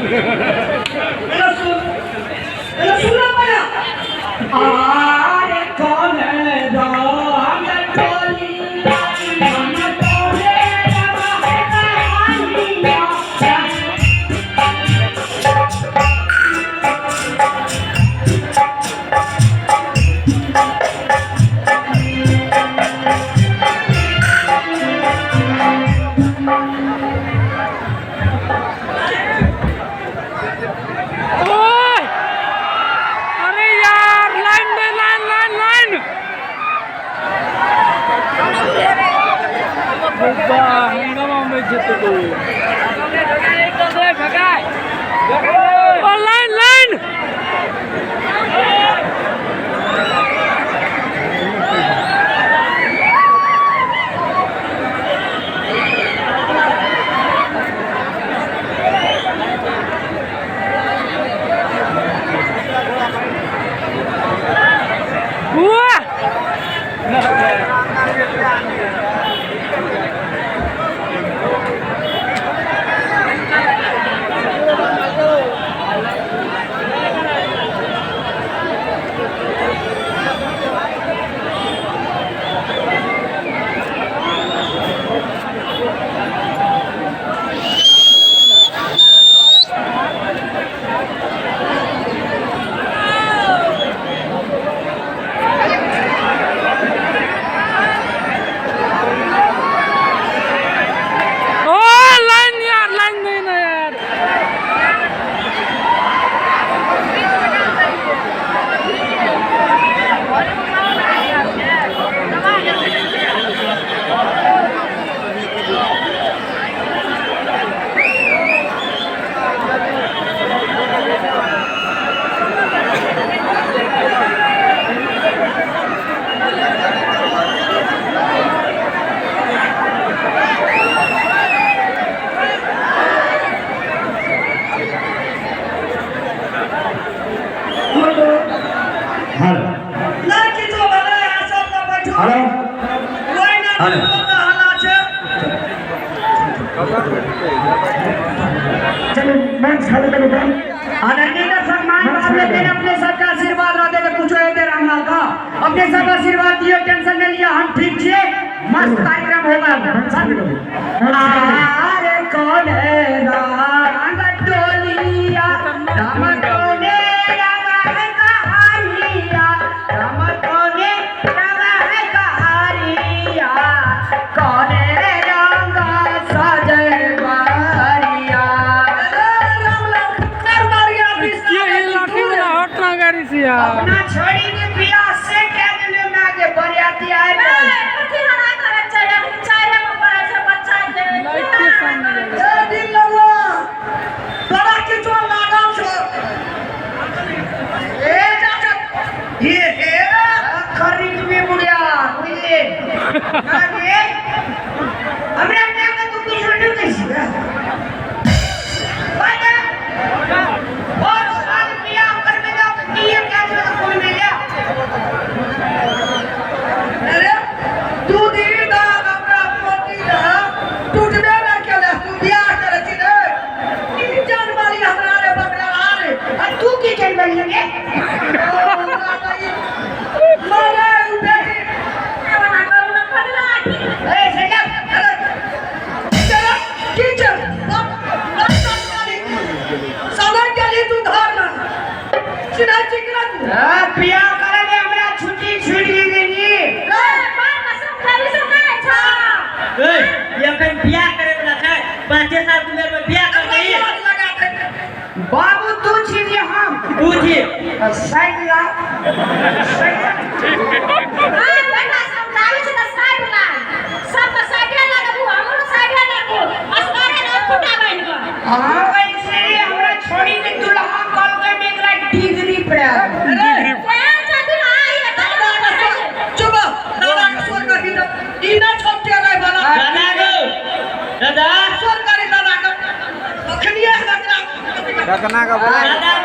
एना सुन, एना सुन ना पाया। आरे कौन रंग टोलिया, मन तोरे रंग कहानिया। ओए अरे यार, लाइन दे, लाइन लाइन लाइन। বাবা, হাঙ্গামা হয়েছে তো। ও লাইন লাইন। वाह! ओ लाइन यार, लाइन दे ना यार। हेलो। नहि किछो भेलै, अहाँ सब तऽ बैठू। हेलो। कोइ नहि। हेलो। हल्ला छै। चलो, मंच खाली करो बहन। आदरणीय दर्शक मान बाप, लेकिन अपने सबके आशीर्वाद रहते तो कुछ होते रामलाल का। अपने सब आशीर्वाद दियो, टेंशन नहीं लिया, हम ठीक छिए। मस्त कार्यक्रम होगा। मंच खाली करो, मंच खाली करो। आरे कौन है रंग टोलिया, राम कौने रंग कहानिया, राम कौने रंग कहानिया, कौने रंग सजय बारिया। रामलाल कर मारिया बीस। ये लाठी वाला हट ना गाड़ी से यार। अपना छोड़ी के बियाह से क्या दिले में आगे बरियाती आए। लाइट के सामने जाएगा। ए दिन लगवा, बड़ा किछो लागल छौ। ए चाचा, ये हे। खरीद में बुढ़िया बुझले आगे हमरा क्या का तू कुछ नहीं कैसी बाटा और साल बियाह कर में जाओ तो ये क्या जो कोई मिल गया। अरे तू दी दाग हमरा पोती रह टूटबे ना केले, तू बियाह करै छी रे की जान वाली हमरा रे बकरा रे। और तू की चल बनी रे? ओ हमरा तऽ ई मरे उ बेटी। ए सजा। अरे चल की चल समय गेली तू घर में चिन्है छी कि ना तू? हां, बियाह करे में हमरा छुट्टी छूट गेली। ए, एखन बियाह करे वाला छै, 5 साल के उम्र में बियाह कर दही। लगा दे। बाबू, तू छी जे हम? तू छी। साइड ला, साइड ला। हाँ, वैसे ही हमरा छोड़ी के दुल्हा कल के मेरा डिग्री प्राप्त। डिग्री। चुप, दादा के स्वर करही त ई ना छोटे रे वाला। दादा गो दादा। स्वर करी दादा के अखनिए बकरा। दादा